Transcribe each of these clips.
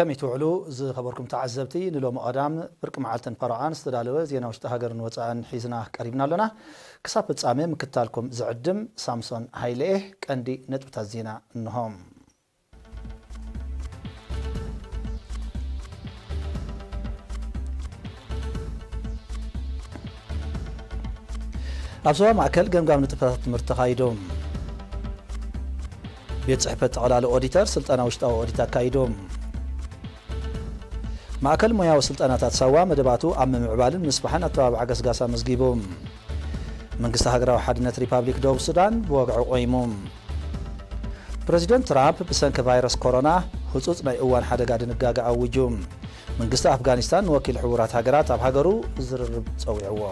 ከመይ ትውዕሉ ዝኸበርኩም ተዓዘብቲ? ንሎሚ ቀዳም ፍርቂ መዓልትን ፈረቓን ዝተዳለወ ዜና ውሽጢ ሃገርን ወጻእን ሒዝና ቀሪብና ኣሎና። ክሳብ ፍጻሜ ምክታልኩም ዝዕድም ሳምሶን ሃይለኤ። ቀንዲ ነጥብታት ዜና እንሆ። ኣብ ዞባ ማእከል ገምጋም ንጥፈታት ትምህርቲ ተኻይዱ። ቤት ጽሕፈት ጠቕላሊ ኦዲተር ስልጠና ውሽጣዊ ኦዲት ኣካይዱ። ማእከል ሞያዊ ስልጠናታት ሳዋ መደባቱ ኣብ ምምዕባልን ምስፋሕን ኣተባብዓ ገስጋስ ኣመዝጊቡ። መንግስቲ ሃገራዊ ሓድነት ሪፓብሊክ ደቡብ ሱዳን ብወግዒ ቆይሙ። ፕረዚደንት ትራምፕ ብሰንኪ ቫይረስ ኮሮና ህጹጽ ናይ እዋን ሓደጋ ድንጋገ ኣዊጁ። መንግስቲ ኣፍጋኒስታን ንወኪል ሕቡራት ሃገራት ኣብ ሃገሩ ዝርርብ ጸዊዕዎ።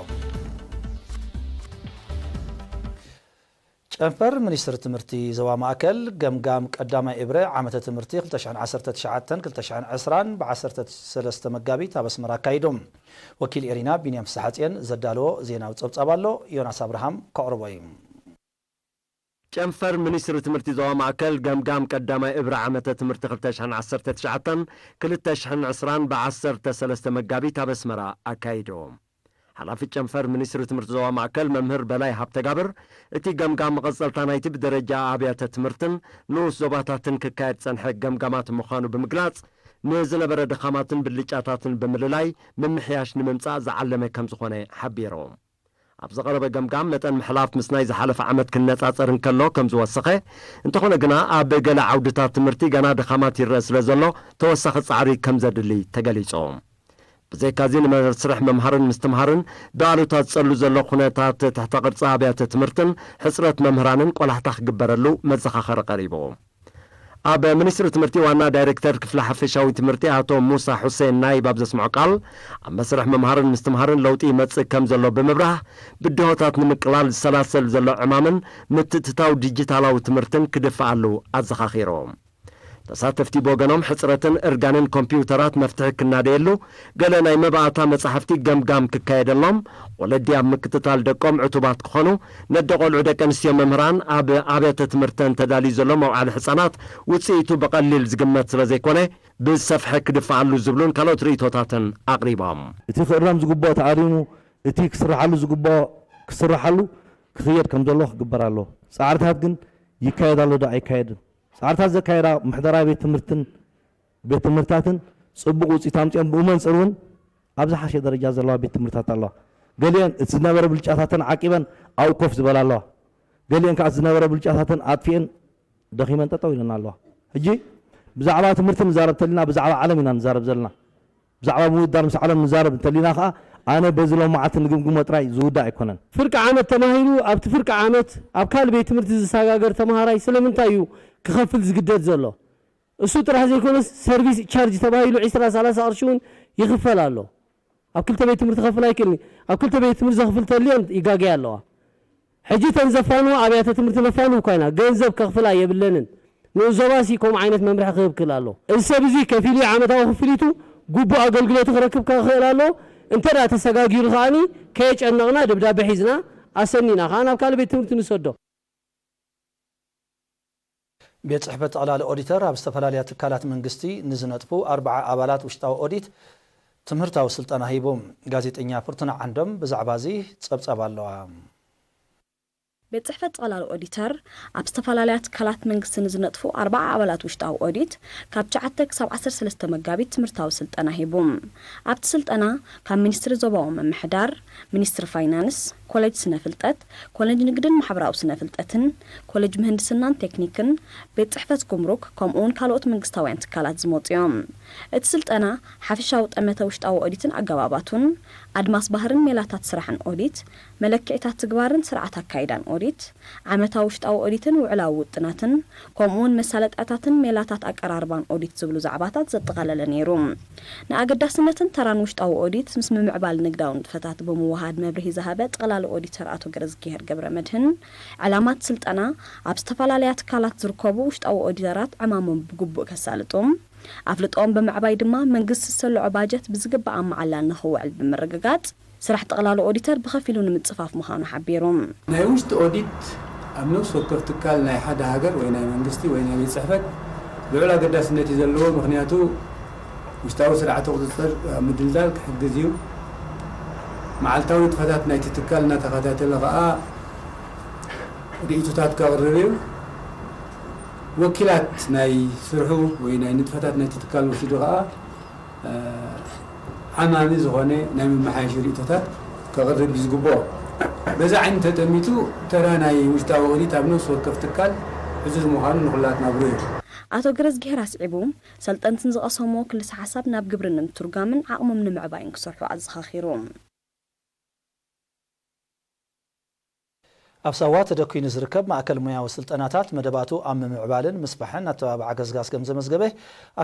ጨንፈር ሚኒስትሪ ትምህርቲ ዞባ ማእከል ገምጋም ቀዳማይ እብረ ዓመተ ትምህርቲ ክልተ ሽሕን ዓሰርተ ትሽዓተን ክልተ ሽሕን ዕስራን ብዓሰርተ ሰለስተ መጋቢት ኣብ ኣስመራ ኣካይዱ። ወኪል ኤሪና ቢንያም ፍስሓጽዮን ዘዳለዎ ዜናዊ ጸብጻብ ኣሎ፣ ዮናስ ኣብርሃም ከቕርቦ እዩ። ጨንፈር ሚኒስትሪ ትምህርቲ ዞባ ማእከል ገምጋም ቀዳማይ እብረ ዓመተ ትምህርቲ ክልተ ሽሕን ዓሰርተ ትሽዓተን ክልተ ሽሕን ዕስራን ብዓሰርተ ሰለስተ መጋቢት ኣብ ኣስመራ ኣካይዱ። ሓላፊ ጨንፈር ሚኒስትሪ ትምህርቲ ዞባ ማእከል መምህር በላይ ሃብተጋብር፣ እቲ ገምጋም መቐጸልታ ናይቲ ብደረጃ ኣብያተ ትምህርትን ንኡስ ዞባታትን ክካየድ ጸንሐ ገምጋማት ምዃኑ ብምግላጽ፣ ንዝነበረ ድኻማትን ብልጫታትን ብምልላይ ምምሕያሽ ንምምጻእ ዝዓለመ ከም ዝኾነ ሓቢሩ። ኣብ ዝቐረበ ገምጋም መጠን ምሕላፍ ምስ ናይ ዝሓለፈ ዓመት ክነጻጸር እንከሎ ከም ዝወሰኸ፣ እንተኾነ ግና ኣብ ገለ ዓውድታት ትምህርቲ ገና ድኻማት ይረአ ስለ ዘሎ ተወሳኺ ጻዕሪ ከም ዘድሊ ተገሊጹ። ብዘይካዚ ንመስርሕ ምምሃርን ምስትምሃርን ብኣሉታ ዝጸሉ ዘሎ ኩነታት ትሕተ ቅርጺ ኣብያተ ትምህርትን ሕጽረት መምህራንን ቆላሕታ ክግበረሉ መዘኻኸሪ ቀሪቡ። ኣብ ሚኒስትሪ ትምህርቲ ዋና ዳይሬክተር ክፍሊ ሓፈሻዊ ትምህርቲ ኣቶ ሙሳ ሑሴን ናይብ ኣብ ዘስምዖ ቃል፣ ኣብ መስርሕ ምምሃርን ምስትምሃርን ለውጢ ይመጽእ ከም ዘሎ ብምብራህ፣ ብድሆታት ንምቅላል ዝሰላሰል ዘሎ ዕማምን ምትእትታው ዲጂታላዊ ትምህርትን ክድፍኣሉ ኣዘኻኺሩ። ተሳተፍቲ ብወገኖም ሕጽረትን እርጋንን ኮምፒውተራት መፍትሒ ክናደየሉ፣ ገለ ናይ መባእታ መጻሕፍቲ ገምጋም ክካየደሎም፣ ወለዲ ኣብ ምክትታል ደቆም ዕቱባት ክኾኑ፣ ነደ ቆልዑ ደቂ ኣንስትዮ መምህራን ኣብ ኣብያተ ትምህርተን ተዳልዩ ዘሎ መውዓሊ ሕጻናት ውጽኢቱ ብቐሊል ዝግመት ስለ ዘይኮነ፣ ብዝሰፍሐ ክድፍኣሉ ዝብሉን ካልኦት ርእይቶታትን ኣቕሪቦም። እቲ ክእረም ዝግብኦ ተኣሪሙ፣ እቲ ክስርሓሉ ዝግብኦ ክስርሓሉ ክኽየድ ከም ዘሎ ክግበር ኣለዎ። ጻዕርታት ግን ይካየድ ኣሎ ዶ ኣይካየድን? ጻዕርታት ዘካየዳ ምሕደራ ቤት ትምህርትን ቤት ትምህርትታትን ጽቡቕ ውጽኢት ኣምጺኦም ብኡ መንጽር እውን ኣብ ዝሓሸ ደረጃ ዘለዋ ቤት ትምህርትታት ኣለዋ። ገሊአን እቲ ዝነበረ ብልጫታተን ዓቂበን ኣብኡ ኮፍ ዝበላ ኣለዋ። ገሊአን ከኣ ዝነበረ ብልጫታተን ኣጥፊአን ደኺመን ጠጠው ኢለን ኣለዋ። ሕጂ ብዛዕባ ትምህርቲ ንዛረብ ተሊና ብዛዕባ ዓለም ኢና ንዛረብ ዘለና። ብዛዕባ ምውዳር ምስ ዓለም ንዛረብ እንተሊና ከኣ ኣነ በዚ ሎም መዓልቲ ንግምግሞ ጥራይ ዝውዳእ ኣይኮነን። ፍርቂ ዓመት ተማሂሩ ኣብቲ ፍርቂ ዓመት ኣብ ካልእ ቤት ትምህርቲ ዝሰጋገር ተማሃራይ ስለምንታይ እዩ ክኸፍል ዝግደድ ዘሎ? እሱ ጥራሕ ዘይኮነስ ሰርቪስ ቻርጅ ተባሂሉ ዕስራ ሰላሳ ቅርሺ እውን ይኽፈል ኣሎ። ኣብ ክልተ ቤት ትምህርቲ ክኸፍል ኣይክእልን እዩ። ኣብ ክልተ ቤት ትምህርቲ ዘኽፍል ተልዮን ይጋገያ ኣለዋ። ሕጂ እተን ዘፋንዋ ኣብያተ ትምህርቲ ነፋንው እኳ ኢና፣ ገንዘብ ከኽፍላ የብለንን። ንኡስ ዞባ ሲ ከምኡ ዓይነት መምርሒ ክህብ ክእል ኣሎ። እዚ ሰብ እዚ ከፊሉ ዓመታዊ ክፍሊቱ ግቡእ ኣገልግሎቱ ክረክብ ክኽእል ኣለዎ። እንተ ደኣ ተሰጋጊሩ ከኣኒ ከየጨነቕና ደብዳቤ ሒዝና ኣሰኒና ከኣ ናብ ካልእ ቤት ትምህርቲ ንሰዶ። ቤት ጽሕፈት ጠቕላሊ ኦዲተር ኣብ ዝተፈላለያ ትካላት መንግስቲ ንዝነጥፉ ኣርብዓ ኣባላት ውሽጣዊ ኦዲት ትምህርታዊ ስልጠና ሂቡ። ጋዜጠኛ ፍርቱና ዓንዶም ብዛዕባ እዚ ጸብጻብ ኣለዋ። ቤት ጽሕፈት ጠቕላሊ ኦዲተር ኣብ ዝተፈላለያ ትካላት መንግስቲ ንዝነጥፉ ኣርብዓ ኣባላት ውሽጣዊ ኦዲት ካብ ትሽዓተ ክሳብ ዓሰርተ ሰለስተ መጋቢት ትምህርታዊ ስልጠና ሂቡ። ኣብቲ ስልጠና ካብ ሚኒስትሪ ዞባዊ ምምሕዳር፣ ሚኒስትሪ ፋይናንስ፣ ኮሌጅ ስነ ፍልጠት፣ ኮሌጅ ንግድን ማሕበራዊ ስነ ፍልጠትን፣ ኮሌጅ ምህንድስናን ቴክኒክን፣ ቤት ጽሕፈት ጉምሩክ፣ ከምኡውን ካልኦት መንግስታውያን ትካላት ዝመጹ እዮም። እቲ ስልጠና ሓፈሻዊ ጠመተ ውሽጣዊ ኦዲትን ኣገባባቱን፣ ኣድማስ ባህርን ሜላታት ስራሕን ኦዲት፣ መለክዒታት ትግባርን ስርዓት ኣካይዳን ኦዲት፣ ዓመታዊ ውሽጣዊ ኦዲትን ውዕላዊ ውጥናትን፣ ከምኡውን መሳለጥያታትን ሜላታት ኣቀራርባን ኦዲት ዝብሉ ዛዕባታት ዘጠቓለለ ነይሩ። ንኣገዳስነትን ተራን ውሽጣዊ ኦዲት ምስ ምምዕባል ንግዳዊ ንጥፈታት ብምውሃድ መብርሂ ዝሃበ ጠቕላሊ ኦዲተር ኣቶ ገረዝጊሄር ገብረመድህን፣ ዕላማት ስልጠና ኣብ ዝተፈላለያ ትካላት ዝርከቡ ውሽጣዊ ኦዲተራት ዕማሞም ብግቡእ ከሳልጡ፣ ኣፍልጦኦም ብምዕባይ ድማ መንግስቲ ዝሰልዖ ባጀት ብዝግባእ ኣብ መዓላ ንኽውዕል ብምርግጋጽ፣ ስራሕ ጠቕላሊ ኦዲተር ብኸፊሉ ንምጽፋፍ ምዃኑ ሓቢሩ። ናይ ውሽጢ ኦዲት ኣብ ነፍሲ ወከፍ ትካል ናይ ሓደ ሃገር ወይ ናይ መንግስቲ ወይ ናይ ቤት ጽሕፈት ልዑል ኣገዳስነት እዩ ዘለዎ። ምኽንያቱ ውሽጣዊ ስርዓተ ቁፅፅር ኣብ ምድልዳል ክሕግዝ እዩ። መዓልታዊ ንጥፈታት ናይቲ ትካል እናተኸታተለ ከኣ ርእይቶታት ከቕርብ እዩ። ወኪላት ናይ ስርሑ ወይ ናይ ንጥፈታት ናይቲ ትካል ወሲዱ ከኣ ዓማሚ ዝኾነ ናይ መመሓየሺ ርእይቶታት ከቕርብ እዩ ዝግብኦ። በዚ ዓይኒ ተጠሚቱ ተራ ናይ ውሽጣዊ ኦዲት ኣብ ነፍሲ ወከፍ ትካል ዕዙዝ ምዃኑ ንኹላትና ብሩህ እዩ። ኣቶ ገረዝግሄር ኣስዒቡ፣ ሰልጠንትን ዝቐሰምዎ ክልሰ ሓሳብ ናብ ግብሪ ንምትርጓምን ዓቕሞም ንምዕባይን ክሰርሑ ኣዘኻኺሩ። ኣብ ሳዋ ተደኲኑ ዝርከብ ማእከል ሞያዊ ስልጠናታት መደባቱ ኣብ ምምዕባልን ምስፋሕን ኣተባብዓ ገስጋስ ከም ዘመዝገበ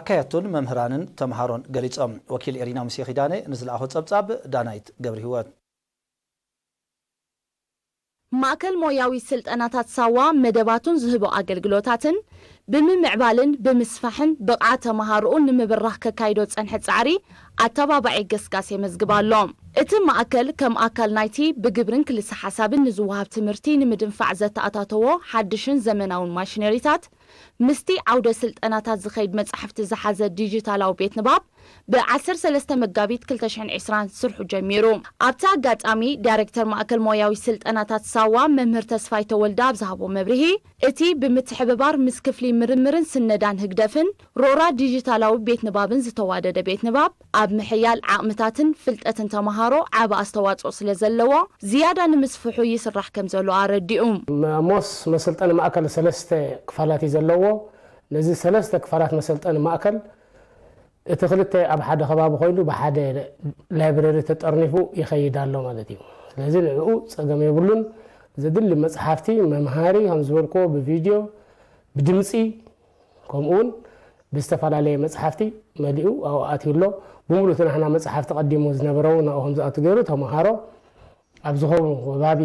ኣካየድቱን መምህራንን ተምሃሮን ገሊጾም። ወኪል ኤሪና ሙሴ ኪዳነ ንዝለኣኾ ጸብጻብ ዳናይት ገብርሂወት። ማእከል ሞያዊ ስልጠናታት ሳዋ መደባቱን ዝህቦ ኣገልግሎታትን ብምምዕባልን ብምስፋሕን ብቕዓት ተምሃሮኡ ንምብራኽ ከካይዶ ዝጸንሐ ጻዕሪ ኣተባባዒ ገስጋስ የመዝግብ ኣሎ። እቲ ማእከል ከም ኣካል ናይቲ ብግብርን ክልሰ ሓሳብን ንዝወሃብ ትምህርቲ ንምድንፋዕ ዘተኣታተዎ ሓድሽን ዘመናውን ማሽነሪታት ምስቲ ዓውደ ስልጠናታት ዝኸይድ መጻሕፍቲ ዝሓዘ ዲጂታላዊ ቤት ንባብ ብ ዓሰርተ ሰለስተ መጋቢት ክልተ ሽሕን ዕስራን ስርሑ ጀሚሩ። ኣብቲ ኣጋጣሚ ዳይሬክተር ማእከል ሞያዊ ስልጠናታት ሳዋ መምህር ተስፋይ ተወልደ ኣብ ዝሃቦ መብርሂ፣ እቲ ብምትሕብባር ምስ ክፍሊ ምርምርን ስነዳን ህግደፍን ሮራ ዲጂታላዊ ቤት ንባብን ዝተዋደደ ቤት ንባብ ኣብ ምሕያል ዓቕምታትን ፍልጠትን ተምሃሮ ዓቢ ኣስተዋጽኦ ስለ ዘለዎ ዝያዳ ንምስፍሑ ይስራሕ ከም ዘሎ ኣረዲኡ። ሞስ መሰልጠኒ ማእከል ሰለስተ ክፋላት እዩ ዘለዎ። ነዚ ሰለስተ ክፋላት መሰልጠኒ ማእከል እቲ ክልተ ኣብ ሓደ ከባቢ ኮይኑ ብሓደ ላይብረሪ ተጠርኒፉ ይኸይድ ኣሎ ማለት እዩ። ስለዚ ንዕኡ ጸገም የብሉን። ዘድሊ መጽሓፍቲ መምሃሪ ከም ዝበልክዎ ብቪድዮ ብድምፂ ከምኡ እውን ብዝተፈላለየ መጽሓፍቲ መሊኡ ኣብኡ ኣትዩ ኣሎ። ብምሉእ እቲ ናሕና መጽሓፍቲ ቀዲሙ ዝነበረ እውን ኣብኡ ከም ዝኣቱ ገይሩ ተምሃሮ ኣብ ዝኾኑ ከባቢ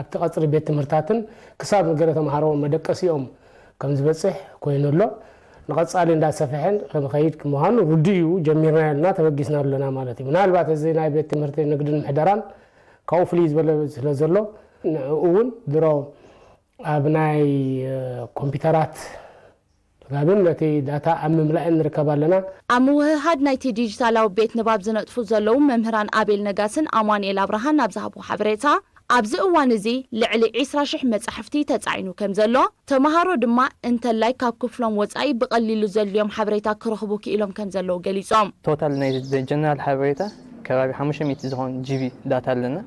ኣብቲ ቀጽሪ ቤት ትምህርታትን ክሳብ ንገለ ተምሃሮ መደቀሲኦም ከም ዝበጽሕ ኮይኑ ኣሎ። ንቐጻሊ እንዳሰፍሐን ከም ኸይድ ምዃኑ ርዱእ እዩ። ጀሚርናዮ ኣለና፣ ተበጊስና ኣለና ማለት እዩ። ምናልባት እዚ ናይ ቤት ትምህርቲ ንግድን ምሕደራን ካብኡ ፍልይ ዝበለ ስለ ዘሎ ንዕኡ እውን ድሮ ኣብ ናይ ኮምፒውተራት ጋብን ነቲ ዳታ ኣብ ምምላእን ንርከብ ኣለና። ኣብ ምውህሃድ ናይቲ ዲጂታላዊ ቤት ንባብ ዝነጥፉ ዘለዉ መምህራን ኣቤል ነጋስን ኣማኑኤል ኣብርሃን ኣብ ዝሃብዎ ሓበሬታ፣ ኣብዚ እዋን እዚ ልዕሊ ዒስራ ሽሕ መጻሕፍቲ ተጻዒኑ ከም ዘሎ፣ ተምሃሮ ድማ እንተላይ ካብ ክፍሎም ወጻኢ ብቐሊሉ ዘድልዮም ሓበሬታ ክረኽቡ ክኢሎም ከም ዘለዉ ገሊጾም። ቶታል ናይ ጀነራል ሓበሬታ ከባቢ ሓሙሽተ ሚእቲ ዝኾን ጂቢ ዳታ ኣለና።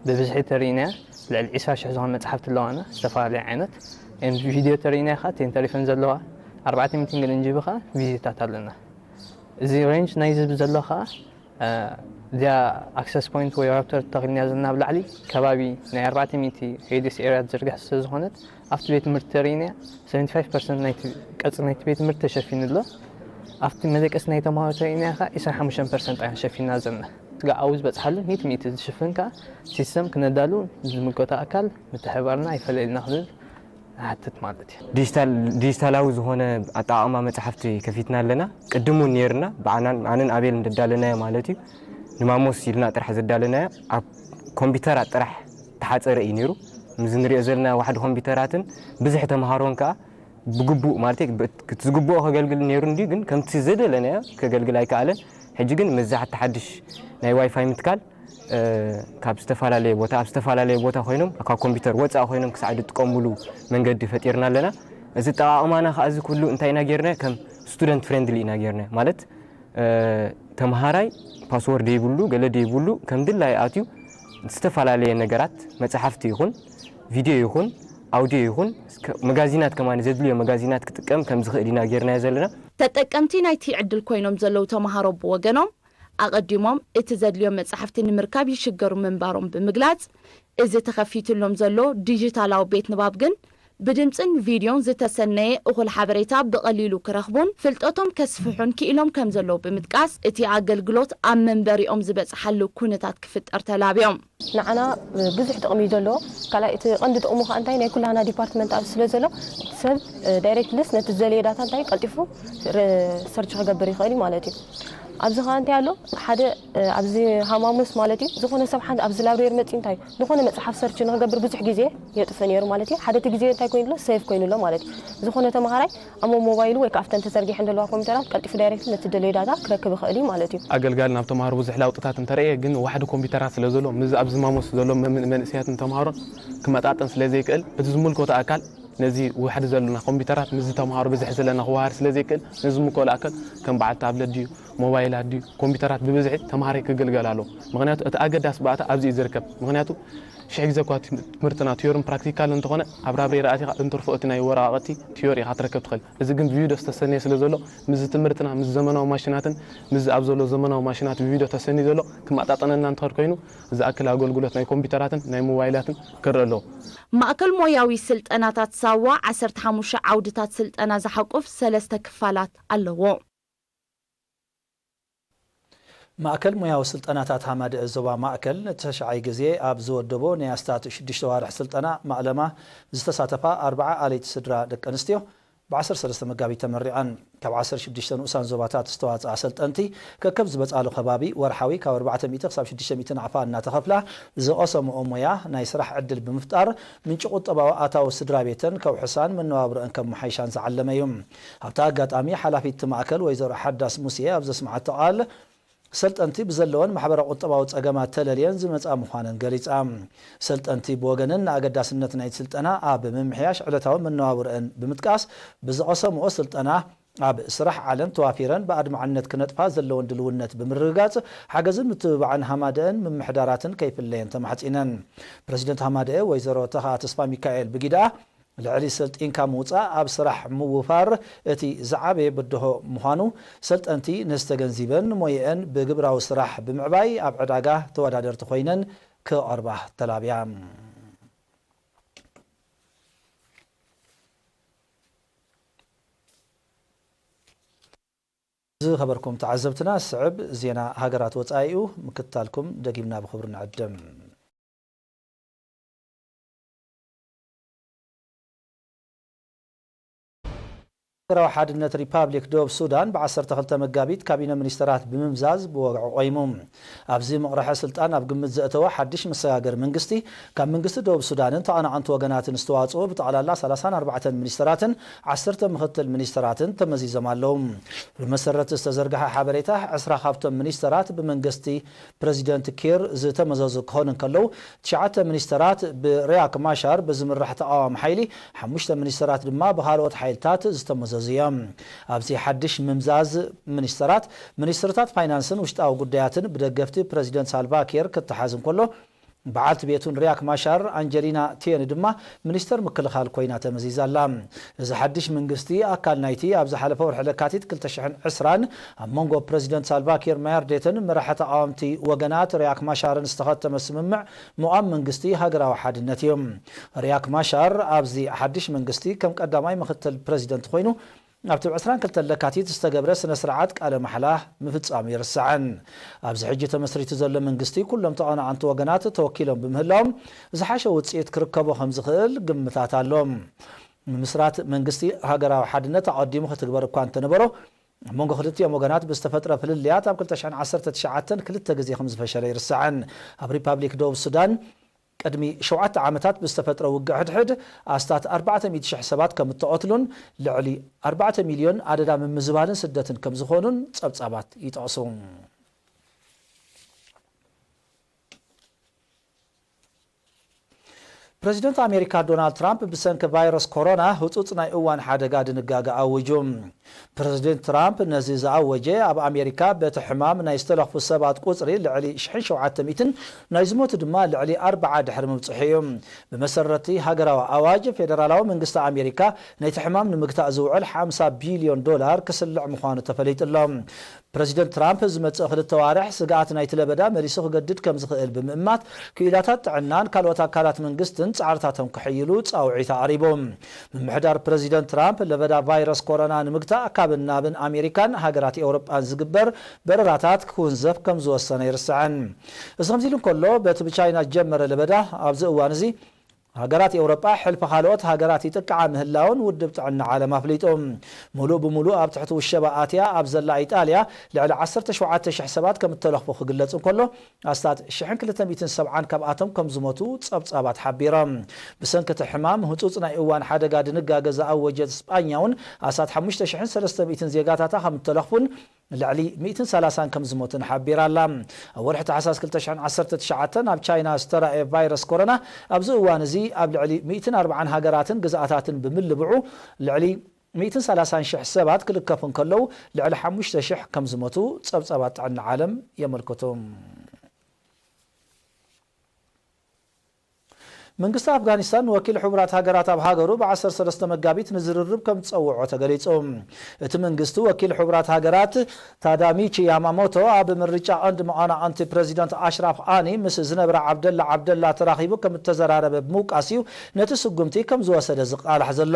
ብብዝሒ ተሪእናያ ልዕሊ ዒስራ ሽሕ ዝኾን መጽሓፍቲ ኣለዋና ዝተፈላለየ ዓይነት። ን ቪድዮ ተሪእናያ ከዓ ቴን ተሪፈን ዘለዋ ኣርባዕተ ሚእቲ ገለን ጂቢ ከዓ ቪድዮታት ኣለና። እዚ ሬንጅ ናይዚ ዘሎ ከዓ እዚኣ ኣክሰስ ፖይንት ወይ ራውተር ተተኺልናያ ዘለና ኣብ ላዕሊ ከባቢ ናይ ኣርባዕተ ሚእቲ ሬዲየስ ኤርያ ትዝርግሕ ስለ ዝኾነት ኣብቲ ቤት ትምህርቲ ተሪእናያ ሰቨንቲ ፋይቭ ፐርሰንት ናይቲ ቀጽሪ ናይቲ ቤት ትምህርቲ ተሸፊኑ ኣሎ። ኣብቲ መደቀሲ ናይ ተምሃሮ ተሪእናያ ከዓ ዒስራን ሓሙሽተን ፐርሰንት ኢና ሸፊንና ዘለና። ስጋብ ኣብኡ ዝበጽሓሉ ሚእቲ ሚእቲ ዝሽፍን ከዓ ሲስተም ክነዳሉ ዝምልከቶ ኣካል ምትሕብባርና ኣይፈለየልና ክብል ንሓትት ማለት እዩ። ዲጂታል ዲጂታላዊ ዝኾነ ኣጠቓቕማ መጽሓፍቲ ከፊትና ኣለና። ቅድም እውን ነይርና ብዓናን ኣነን ኣቤል እንደዳለናዮ ማለት እዩ። ንማሞስ ኢልና ጥራሕ ዘዳለናዮ ኣብ ኮምፒውተራት ጥራሕ ተሓጸረ እዩ ነይሩ። ምዚ ንሪኦ ዘለና ዋሕዲ ኮምፒውተራትን ብዝሒ ተምሃሮን ከኣ ብግቡእ ማለት እቲ ዝግብኦ ከገልግል ነይሩ እንድዩ ግን ከምቲ ዘደለናዮ ከገልግል ኣይከኣለን። ሕጂ ግን ምዚ ሓቲ ሓድሽ ናይ ዋይፋይ ምትካል ካብ ዝተፈላለየ ቦታ ኣብ ዝተፈላለየ ቦታ ኮይኖም ካብ ኮምፒውተር ወፃኢ ኮይኖም ክሳዕ ዝጥቀሙሉ መንገዲ ፈጢርና ኣለና። እዚ ኣጠቓቕማና ከዓ እዚ ኩሉ እንታይ ኢና ጌርናዮ ከም ስቱደንት ፍሬንድሊ ኢና ጌርናዮ ማለት ተምሃራይ ፓስወርድ ደይብሉ ገለ ደይብሉ ከም ድላዩ ኣትዩ ዝተፈላለየ ነገራት መፅሓፍቲ ይኹን ቪድዮ ይኹን ኣውድዮ ይኹን መጋዚናት ከማን ዘድልዮ መጋዚናት ክጥቀም ከም ዝኽእል ኢና ጌርናዮ ዘለና። ተጠቀምቲ ናይቲ ዕድል ኮይኖም ዘለዉ ተምሃሮ ብወገኖም ኣቐዲሞም እቲ ዘድልዮም መጻሕፍቲ ንምርካብ ይሽገሩ ምንባሮም ብምግላጽ፣ እዚ ተኸፊትሎም ዘሎ ዲጂታላዊ ቤት ንባብ ግን ብድምጽን ቪድዮን ዝተሰነየ እኹል ሓበሬታ ብቐሊሉ ክረኽቡን ፍልጠቶም ከስፍሑን ክኢሎም ከም ዘለዉ ብምጥቃስ፣ እቲ ኣገልግሎት ኣብ መንበሪኦም ዝበጽሓሉ ኩነታት ክፍጠር ተላብዮም። ንዓና ብዙሕ ጥቕሚ እዩ ዘለዎ። ካልኣይ እቲ ቀንዲ ጥቕሙ ከዓ እንታይ ናይ ኩላህና ዲፓርትመንት ኣብዚ ስለ ዘሎ ሰብ ዳይሬክትሊስ ነቲ ዝደለየ ዳታ እንታይ ቀልጢፉ ሰርች ክገብር ይኽእል እዩ ማለት እዩ። ኣብዚ ኸዓ እንታይ ኣሎ? ሓደ፣ እ፣ ኣብዚ ሃማሙስ ማለት እዩ፣ ዝኾነ ሰብ ሓንቲ ኣብዚ ላብሬር መፂኡ እንታይ እዩ? ዝኾነ መፅሓፍ ሰርች ንኽገብር ብዙሕ ግዜ የጥፍእ ነይሩ ማለት እዩ። ሓደ እቲ ግዜ እንታይ ኮይኑ ኣሎ? ሴቭ ኮይኑ ኣሎ ማለት እዩ። ዝኾነ ተምሃራይ ኣብ ሞባይሉ ወይ ከዓ ኣብተን ተዘርጊሐን ዘለዋ ኮምፒውተራት ቀልጢፉ ዳይሬክት ነቲ ደለዮ ዳታ ክረክብ ይኽእል እዩ ማለት እዩ። ኣገልጋሊ ናብ ተምሃሮ ብዙሕ ለውጥታት እንተረእየ፣ ግን ዋሕዲ ኮምፒውተራት ስለ ዘሎ፣ ምስዚ ኣብዚ ማሞስ ዘሎ መም-፣ መንእሰያትን ተምሃሮን ክመጣጠን ስለ ዘይክእል፣ እቲ ዝምልከቶ ኣካል ነዚ ዋሕዲ ዘለና ኮምፒውተራት ምስዚ ተምሃሮ ብዝሒ ዘለና ክወሃድ ስለ ዘይክእል፣ ነዚ ዝምልከቶ ኣካል ከም በዓል ታብለት ድዩ፣ ሞባይላት ድዩ፣ ኮምፒውተራት ብብዝሒ ተምሃራይ ክግልገል ኣለዎ። ምኽንያቱ እቲ ኣገዳሲ ባእታ ኣብዚ እዩ ዝርከብ። ምኽንያቱ ሽሕ ግዜ እኳ ትምህርትና ቲዮርን ፕራክቲካል እንተኾነ፣ ኣብ ላብሬሪ ኣቲኻ እንትርፎ እቲ ናይ ወረቓቕቲ ቲዮሪ ኢኻ ትረክብ ትኽእል። እዚ ግን ብቪዲዮ ዝተሰነየ ስለ ዘሎ፣ ምስዚ ትምህርትና ምስ ዘመናዊ ማሽናትን ምስዚ ኣብ ዘሎ ዘመናዊ ማሽናት ብቪዲዮ ተሰንዩ ዘሎ ክመጣጠነልና እንተኸድ ኮይኑ፣ ዝኣክል ኣገልግሎት ናይ ኮምፒውተራትን ናይ ሞባይላትን ክረአ ኣለዎ። ማእከል ሞያዊ ስልጠናታት ሳዋ ዓሰርተ ሓሙሽተ ዓውድታት ስልጠና ዝሓቁፍ ሰለስተ ክፋላት ኣለዎ። ማእከል ሞያዊ ስልጠናታት ሃማደአ ዞባ ማእከል ንተሽዓይ ግዜ ኣብ ዝወደቦ ናይ ኣስታት ሽዱሽተ ዋርሕ ስልጠና ማእለማ ዝተሳተፋ ኣርብዓ ኣለይቲ ስድራ ደቂ ኣንስትዮ ብ ዓሰርተ ሰለስተ መጋቢት ተመሪቐን። ካብ ዓሰርተ ሽዱሽተ ንኡሳን ዞባታት ዝተዋፅኣ ሰልጠንቲ ከከብ ዝመፃሉ ከባቢ ወርሓዊ ካብ ኣርባዕተ ሚእቲ ክሳብ ሽዱሽተ ሚእቲ ናቕፋ እናተኸፍላ ዝቐሰምኦ ሞያ ናይ ስራሕ ዕድል ብምፍጣር ምንጪ ቁጠባዊ ኣታዊ ስድራ ቤተን ከውሕሳን መነባብሮአን ከመሓይሻን ዝዓለመ እዩ። ኣብቲ ኣጋጣሚ ሓላፊት እቲ ማእከል ወይዘሮ ሓዳስ ሙሴ ኣብ ዘስምዓቶ ቃል፣ ሰልጠንቲ ብዘለወን ማሕበረ ቁጠባዊ ጸገማት ተለልየን ዝመጻ ምዃነን ገሊጻ። ሰልጠንቲ ብወገነን ንኣገዳስነት ናይቲ ስልጠና ኣብ ምምሕያሽ ዕለታዊ መነባብሮአን ብምጥቃስ፣ ብዝቐሰምኦ ስልጠና ኣብ ስራሕ ዓለም ተዋፊረን ብኣድማዕነት ክነጥፋ ዘለወን ድልውነት ብምርግጋጽ፣ ሓገዝን ምትብባዕን ሃማደአን ምምሕዳራትን ከይፍለየን ተማሕጺነን። ፕረዚደንት ሃማደአ ወይዘሮ ተኽኣ ተስፋሚካኤል ብጊዳ፣ ልዕሊ ሰልጢንካ ምውጻእ ኣብ ስራሕ ምውፋር እቲ ዝዓበየ ብድሆ ምዃኑ ሰልጠንቲ ነዚ ተገንዚበን፣ ሞየአን ብግብራዊ ስራሕ ብምዕባይ ኣብ ዕዳጋ ተወዳደርቲ ኮይነን ክቐርባ ተላብያ። ዝኸበርኩም ተዓዘብትና፣ ስዕብ ዜና ሃገራት ወጻኢኡ ምክትታልኩም ደጊምና ብኽብሪ ንዕድም። ሃገራዊ ሓድነት ሪፓብሊክ ደቡብ ሱዳን ብ ዓሰርተ ክልተ መጋቢት ካቢነ ሚኒስተራት ብምምዛዝ ብወግዒ ቆይሙ። ኣብዚ ምቕርሐ ስልጣን ኣብ ግምት ዘእተወ ሓድሽ መሰጋገሪ መንግስቲ፣ ካብ መንግስቲ ደቡብ ሱዳንን ተቐናቐንቲ ወገናትን ዝተዋጽኡ ብጠቕላላ ሰላሳን ኣርባዕተን ሚኒስተራትን ዓሰርተ ምኽትል ሚኒስተራትን ተመዚዞም ኣለዉ። ብመሰረት ዝተዘርግሐ ሓበሬታ፣ ዕስራ ካብቶም ሚኒስተራት ብመንግስቲ ፕረዚደንት ኪር ዝተመዘዙ ክኾኑ እንከለዉ፣ ትሽዓተ ሚኒስተራት ብሪያክ ማሻር ብዝምራሕ ተቓዋሚ ሓይሊ፣ ሓሙሽተ ሚኒስተራት ድማ ብኻልኦት ሓይልታት ዝተመዘዙ እዮም። ኣብዚ ሓድሽ ምምዛዝ ሚኒስተራት፣ ሚኒስትርታት ፋይናንስን ውሽጣዊ ጉዳያትን ብደገፍቲ ፕረዚደንት ሳልቫ ኪር ክተሓዝ እንከሎ፣ በዓልቲ ቤቱን ሪያክ ማሻር፣ ኣንጀሊና ቴን ድማ ሚኒስተር ምክልኻል ኮይና ተመዚዛ ኣላ። እዚ ሓድሽ መንግስቲ ኣካል ናይቲ ኣብ ዝሓለፈ ወርሒ ለካቲት ክልተ ሽሕን ዕስራን ኣብ መንጎ ፕረዚደንት ሳልቫ ኪር ማያርዴትን መራሒ ተቓወምቲ ወገናት ሪያክ ማሻርን ዝተኸተመ ስምምዕ ምቋም መንግስቲ ሃገራዊ ሓድነት እዩ። ሪያክ ማሻር ኣብዚ ሓድሽ መንግስቲ ከም ቀዳማይ ምኽትል ፕረዚደንት ኮይኑ ኣብቲ ብ ዕስራን ክልተን ለካቲት ዝተገብረ ስነ ስርዓት ቃለ ማሕላ ምፍጻሙ ይርሳዕን። ኣብዚ ሕጂ ተመስሪቱ ዘሎ መንግስቲ ኩሎም ተቐናቐንቲ ወገናት ተወኪሎም ብምህላዎም ዝሓሸ ውጽኢት ክርከቦ ከም ዝኽእል ግምታት ኣሎ። ምምስራት መንግስቲ ሃገራዊ ሓድነት ኣቐዲሙ ክትግበር እኳ እንተነበሮ፣ ኣብ መንጎ ክልቲኦም ወገናት ብዝተፈጥረ ፍልልያት ኣብ ክልተ ሽሕን ዓሰርተ ትሽዓተን ክልተ ግዜ ከም ዝፈሸለ ይርሳዕን። ኣብ ሪፓብሊክ ደቡብ ሱዳን ቅድሚ ሸውዓተ ዓመታት ብዝተፈጥረ ውግእ ሕድሕድ ኣስታት ኣርባዕተ ሚእቲ ሽሕ ሰባት ከም እተቐትሉን ልዕሊ ኣርባዕተ ሚልዮን ኣደዳ ምምዝባልን ስደትን ከም ዝኾኑን ጸብጻባት ይጠቕሱ። ፕረዚደንት ኣሜሪካ ዶናልድ ትራምፕ ብሰንኪ ቫይረስ ኮሮና ህጹጽ ናይ እዋን ሓደጋ ድንጋገ ኣዊጁ። ፕረዚደንት ትራምፕ ነዚ ዝኣወጀ፣ ኣብ ኣሜሪካ በቲ ሕማም ናይ ዝተለኽፉ ሰባት ቁጽሪ ልዕሊ ሽሕን ሸውዓተ ሚእትን፣ ናይ ዝሞቱ ድማ ልዕሊ ኣርብዓ ድሕሪ ምብጽሑ እዩ። ብመሰረቲ ሃገራዊ ኣዋጅ፣ ፌደራላዊ መንግስቲ ኣሜሪካ ነቲ ሕማም ንምግታእ ዝውዕል ሓምሳ ቢልዮን ዶላር ክስልዕ ምዃኑ ተፈሊጡ ኣሎ። ፕረዚደንት ትራምፕ ዝመጽእ ክልተ ዋርሕ ስግኣት ናይቲ ለበዳ መሊሱ ክገድድ ከም ዝኽእል ብምእማት፣ ክኢላታት ጥዕናን ካልኦት ኣካላት መንግስትን ጻዕርታቶም ክሕይሉ ጻውዒት ኣቕሪቡ። ምምሕዳር ፕረዚደንት ትራምፕ ለበዳ ቫይረስ ኮሮና ንምግታእ ካብን ናብን ኣሜሪካን ሃገራት ኤውሮጳን ዝግበር በረራታት ክውንዘፍ ከም ዝወሰነ ኣይርሳዕን። እዚ ከምዚ ኢሉ እንከሎ፣ በቲ ብቻይና ዝጀመረ ለበዳ ኣብዚ እዋን እዚ ሃገራት ኤውሮጳ ሕልፊ ካልኦት ሃገራት ይጥቅዓ ምህላውን ውድብ ጥዕና ዓለም ኣፍሊጡ። ሙሉእ ብሙሉእ ኣብ ትሕቲ ውሸባ ኣትያ ኣብ ዘላ ኢጣልያ ልዕሊ ዓሰርተ ሸውዓተ ሽሕ ሰባት ከም እተለኽፉ ክግለጽ እንከሎ፣ ኣስታት ሽሕን ክልተ ሚእትን ሰብዓን ካብኣቶም ከም ዝሞቱ ጸብጻባት ሓቢሮም። ብሰንኪ እቲ ሕማም ህጹጽ ናይ እዋን ሓደጋ ድንጋገ ዝኣወጀት ስጳኛ እውን ኣስታት ሓሙሽተ ሽሕን ሰለስተ ሚእትን ዜጋታታ ከም እተለኽፉን ልዕሊ ሚእትን ሰላሳን ከም ዝሞትን ሓቢራ ኣላ። ኣብ ወርሒ ታሕሳስ ክልተ ሽሕን ዓሰርተ ትሽዓተን ኣብ ቻይና ዝተራእየ ቫይረስ ኮሮና ኣብዚ እዋን እዚ ኣብ ልዕሊ ሚእትን ኣርብዓን ሃገራትን ግዝኣታትን ብምልብዑ ልዕሊ ሚእትን ሰላሳን ሽሕ ሰባት ክልከፉ እንከለዉ ልዕሊ ሓሙሽተ ሽሕ ከም ዝሞቱ ጸብጻባት ጥዕና ዓለም የመልክቱ። መንግስቲ ኣፍጋኒስታን ንወኪል ሕቡራት ሃገራት ኣብ ሃገሩ ብ ዓሰርተ ሰለስተ መጋቢት ንዝርርብ ከም ዝጸውዖ ተገሊጹ። እቲ መንግስቲ ወኪል ሕቡራት ሃገራት ታዳሚቺ ያማሞቶ ኣብ ምርጫ ቀንዲ መቐናቕንቲ ፕረዚደንት ኣሽራፍ ኣኒ ምስ ዝነብረ ዓብደላ ዓብደላ ተራኺቡ ከም እተዘራረበ ብምውቃስ እዩ ነቲ ስጉምቲ ከም ዝወሰደ ዝቃላሕ ዘሎ።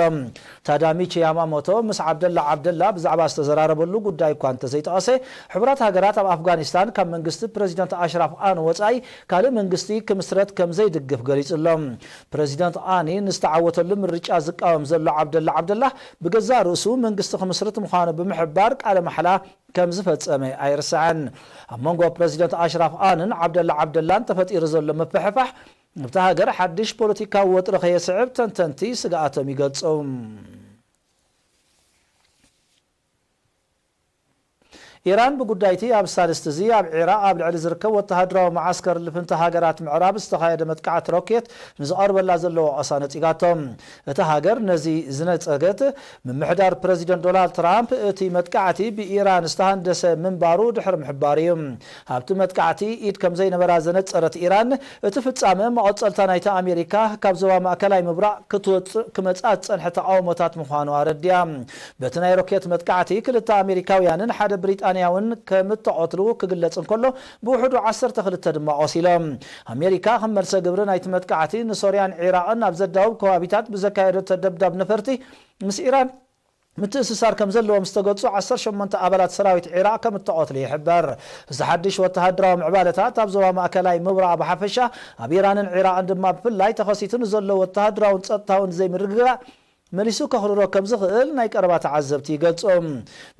ታዳሚቺ ያማሞቶ ምስ ዓብደላ ዓብደላ ብዛዕባ ዝተዘራረበሉ ጉዳይ እኳ እንተዘይጠቐሰ፣ ሕቡራት ሃገራት ኣብ ኣፍጋኒስታን ካብ መንግስቲ ፕረዚደንት ኣሽራፍ ኣኒ ወጻኢ ካልእ መንግስቲ ክምስረት ከም ዘይድግፍ ገሊጹ ኣሎ። ፕረዚደንት ኣኒ ንዝተዓወተሉ ምርጫ ዝቃወም ዘሎ ዓብደላ ዓብደላ ብገዛእ ርእሱ መንግስቲ ክምስርት ምዃኑ ብምሕባር ቃለ ማሕላ ከም ዝፈጸመ ኣይርሳዕን። ኣብ መንጎ ፕረዚደንት ኣሽራፍ ኣንን ዓብደላ ዓብደላን ተፈጢሩ ዘሎ ምፍሕፋሕ ኣብታ ሃገር ሓድሽ ፖለቲካዊ ወጥሪ ከየስዕብ ተንተንቲ ስግኣቶም ይገልጹ። ኢራን ብጉዳይቲ ኣብ ሳልስቲ እዚ ኣብ ዒራቕ ኣብ ልዕሊ ዝርከብ ወተሃደራዊ መዓስከር ልፍንቲ ሃገራት ምዕራብ ዝተኻየደ መጥቃዕቲ ሮኬት ንዝቐርበላ ዘለዎ ወቐሳ ነጺጋቶ። እታ ሃገር ነዚ ዝነጸገት፣ ምምሕዳር ፕረዚደንት ዶናልድ ትራምፕ እቲ መጥቃዕቲ ብኢራን ዝተሃንደሰ ምንባሩ ድሕሪ ምሕባሩ እዩ። ኣብቲ መጥቃዕቲ ኢድ ከም ዘይነበራ ዘነጸረት ኢራን፣ እቲ ፍጻመ መቐጸልታ ናይቲ ኣሜሪካ ካብ ዞባ ማእከላይ ምብራቕ ክትወጽእ ክመጽኣ ዝጸንሐ ተቓውሞታት ምዃኑ ኣረዲኣ። በቲ ናይ ሮኬት መጥቃዕቲ ክልተ ኣሜሪካውያንን ሓደ ብሪጣንያውን ከም እተቐትሉ ክግለጽ እንከሎ፣ ብውሕዱ ዓሰርተ ክልተ ድማ ቆሲሎም። ኣሜሪካ ከም መልሰ ግብሪ ናይቲ መጥቃዕቲ ንሶርያን ዒራቕን ኣብ ዘዳውብ ከባቢታት ብዘካየደቶ ደብዳብ ነፈርቲ ምስ ኢራን ምትእስሳር ከም ዘለዎም ዝተገልጹ ዓሰርተ ሸሞንተ ኣባላት ሰራዊት ዒራቕ ከም እተቐትሉ ይሕበር። እዚ ሓድሽ ወተሃደራዊ ምዕባለታት ኣብ ዞባ ማእከላይ ምብራቕ ብሓፈሻ፣ ኣብ ኢራንን ዒራቕን ድማ ብፍላይ ተኸሲቱ ንዘሎ ወተሃደራውን ጸጥታውን ዘይምርግጋእ መሊሱ ከኽርሮ ከም ዝኽእል ናይ ቀረባ ተዓዘብቲ ይገልጹ።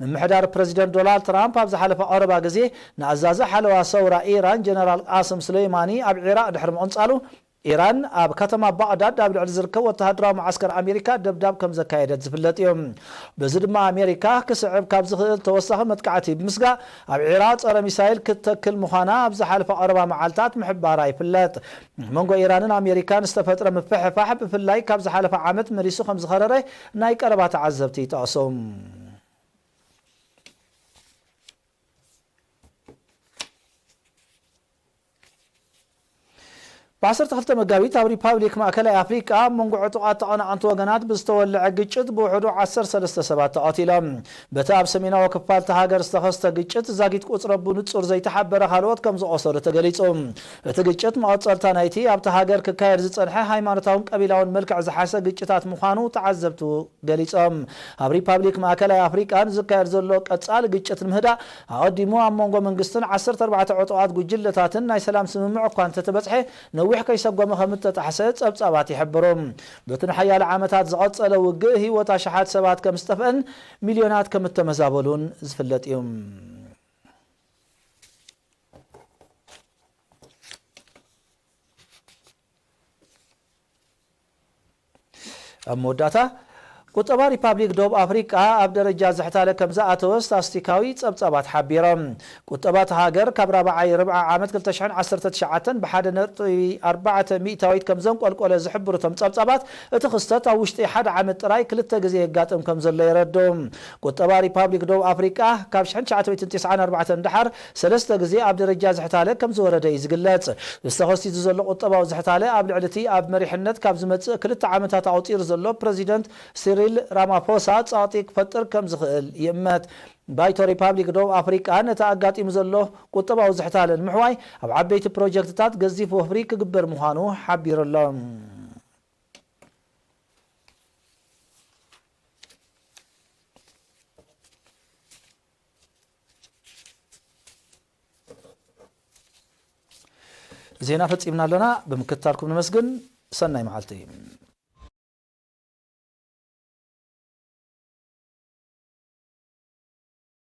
ምምሕዳር ፕረዚደንት ዶናልድ ትራምፕ ኣብ ዝሓለፈ ቀረባ ግዜ ንኣዛዚ ሓለዋ ሰውራ ኢራን ጀነራል ቃስም ሱሌይማኒ ኣብ ዒራቕ ድሕሪ ምቕንጻሉ፣ ኢራን ኣብ ከተማ ባቕዳድ ኣብ ልዕሊ ዝርከብ ወተሃደራዊ መዓስከር ኣሜሪካ ደብዳብ ከም ዘካየደት ዝፍለጥ እዩ። በዚ ድማ ኣሜሪካ ክስዕብ ካብ ዝኽእል ተወሳኺ መጥቃዕቲ ብምስጋእ ኣብ ዒራቕ ጸረ ሚሳይል ክትተክል ምዃና ኣብ ዝሓለፈ ቀረባ መዓልታት ምሕባራ ይፍለጥ። ኣብ መንጎ ኢራንን ኣሜሪካን ዝተፈጥረ ምፍሕፋሕ ብፍላይ ካብ ዝሓለፈ ዓመት መሊሱ ከም ዝኸረረ ናይ ቀረባ ተዓዘብቲ ይጠቕሱ። ብ ዓሰርተ ክልተ መጋቢት ኣብ ሪፓብሊክ ማእከላይ ኣፍሪቃ ኣብ መንጎ ዕጡቓት ተቐናቐንቲ ወገናት ብዝተወልዐ ግጭት ብውሕዱ ዓሰርተ ሰለስተ ሰባት ተቐቲሎም። በቲ ኣብ ሰሜናዊ ክፋል እታ ሃገር ዝተኸስተ ግጭት ዛጊት ቁጽሮም ብንጹር ዘይተሓበረ ካልኦት ከም ዝቖሰሉ ተገሊጹ። እቲ ግጭት መቐጸልታ ናይቲ ኣብታ ሃገር ክካየድ ዝጸንሐ ሃይማኖታውን ቀቢላውን መልክዕ ዝሓዘ ግጭታት ምዃኑ ተዓዘብቲ ገሊጾም። ኣብ ሪፓብሊክ ማእከላይ ኣፍሪቃ ንዝካየድ ዘሎ ቀጻሊ ግጭት ንምህዳእ ኣቐዲሙ ኣብ መንጎ መንግስትን ዓሰርተ ኣርባዕተ ዕጡቓት ጉጅለታትን ናይ ሰላም ስምምዕ እኳ እንተተበጽሐ፣ ነዊሕ ከይሰጎመ ከም እተጣሕሰ ጸብጻባት ይሕብሩ። በቲ ንሓያለ ዓመታት ዝቐጸለ ውግእ ህይወት ኣሽሓት ሰባት ከም ዝጠፍአን ሚልዮናት ከም እተመዛበሉን ዝፍለጥ እዩ። ኣብ መወዳእታ፣ ቁጠባ ሪፓብሊክ ደቡብ ኣፍሪቃ ኣብ ደረጃ ዝሕታለ ከም ዝኣተወ ስታስቲካዊ ጸብጻባት ሓቢሮም። ቁጠባ እታ ሃገር ካብ ራብዓይ ርብዓ ዓመት ክልተ ሽሕን ዓሰርተ ትሽዓተን ብሓደ ነጥቢ ኣርባዕተ ሚእታዊት ከም ዘንቆልቆለ ዝሕብሩ እቶም ጸብጻባት፣ እቲ ክስተት ኣብ ውሽጢ ሓደ ዓመት ጥራይ ክልተ ግዜ የጋጥም ከም ዘሎ የረድኡ። ቁጠባ ሪፓብሊክ ደቡብ ኣፍሪቃ ካብ ሽሕን ትሽዓተ ሚእትን ተስዓን ኣርባዕተን ደሓር ሰለስተ ግዜ ኣብ ደረጃ ዝሕታለ ከም ዝወረደ እዩ ዝግለጽ። እዚ ተኸሲቱ ዘሎ ቁጠባዊ ዝሕታለ ኣብ ልዕሊ እቲ ኣብ መሪሕነት ካብ ዝመጽእ ክልተ ዓመታት ኣቑጺሩ ዘሎ ፕረዚደንት ሲሪል ራማፎሳ ጸቕጢ ክፈጥር ከም ዝኽእል ይእመት። ባይቶ ሪፓብሊክ ደቡብ ኣፍሪቃ ነቲ ኣጋጢሙ ዘሎ ቁጠባዊ ዝሕታለ ንምሕዋይ ኣብ ዓበይቲ ፕሮጀክትታት ገዚፍ ወፍሪ ክግበር ምዃኑ ሓቢሩ ኣሎ። ዜና ፈጺምና ኣለና። ብምክትታልኩም ነመስግን። ሰናይ መዓልቲ።